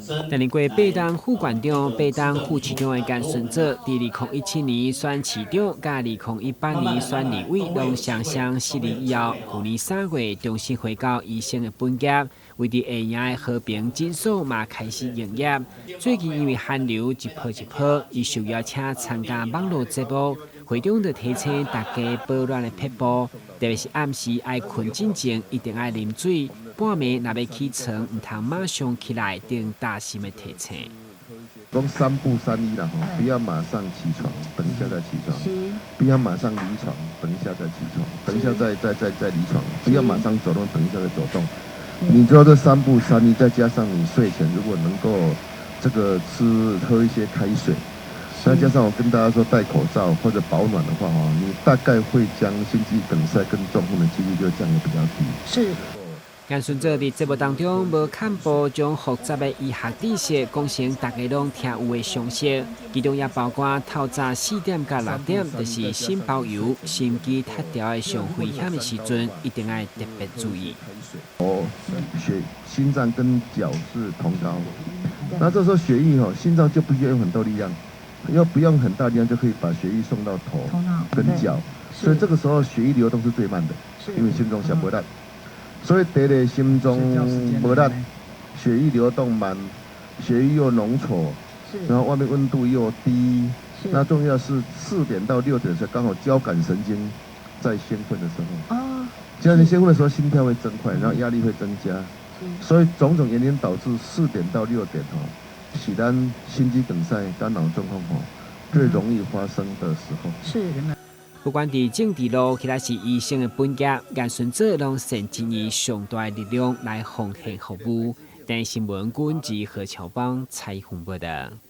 擔任過八冬副縣長、八冬副市長的顏順祖，佇2017年選市長，佮2018年選立委，攏雙雙失利以後，舊年3月重新回到醫生的本業，位佇下營的和平診所嘛開始營業。最近因為寒流一波一波，伊受邀請參加網路節目，會中就提醒大家保暖的撇步，特別是暗時愛睏進前一定愛啉水，半暝若欲起床，毋通馬上起來等擔心的提醒。講三不三一啦，不要馬上起床，等一下再起床；不要馬上離床，等一下再起床；等一下再再再再離床；不要馬上走動，等一下再走動。你知道這三不三一，再加上你睡前如果能夠這個吃喝一些開水，再加上我跟大家說戴口罩或者保暖的話，哈，你大概會將心肌梗塞跟中風的幾率就降得比較低。顏順祖佇節目當中無崁步將複雜的醫學知識講成大家攏聽有的常識，其中也包括透早4點到6點，就是心包油、心肌脫掉的上危險的時陣，一定愛特別注意。哦，血心臟跟腳是同高，那這時候血液吼，心臟就不需要用很多力量，又不用很大力量就可以把血液送到頭跟腳，所以這個時候血液流動是最慢的，因為心臟上無力。所以第一個心臟無力，血液流動慢，血液又濃稠，然後外面溫度又低，那重要是4點到6點的時候，剛好交感神經在興奮的時候。交感興奮的時候，心跳會增快，然後壓力會增加，所以種種原因導致4點到6點吼，是咱心肌梗塞跟腦中風吼最容易發生的時候。不管佇政治路，或者是醫生的本業，顏順祖攏善盡伊上大的力量來奉獻服務。電視新聞，君及何喬邦採訪報道。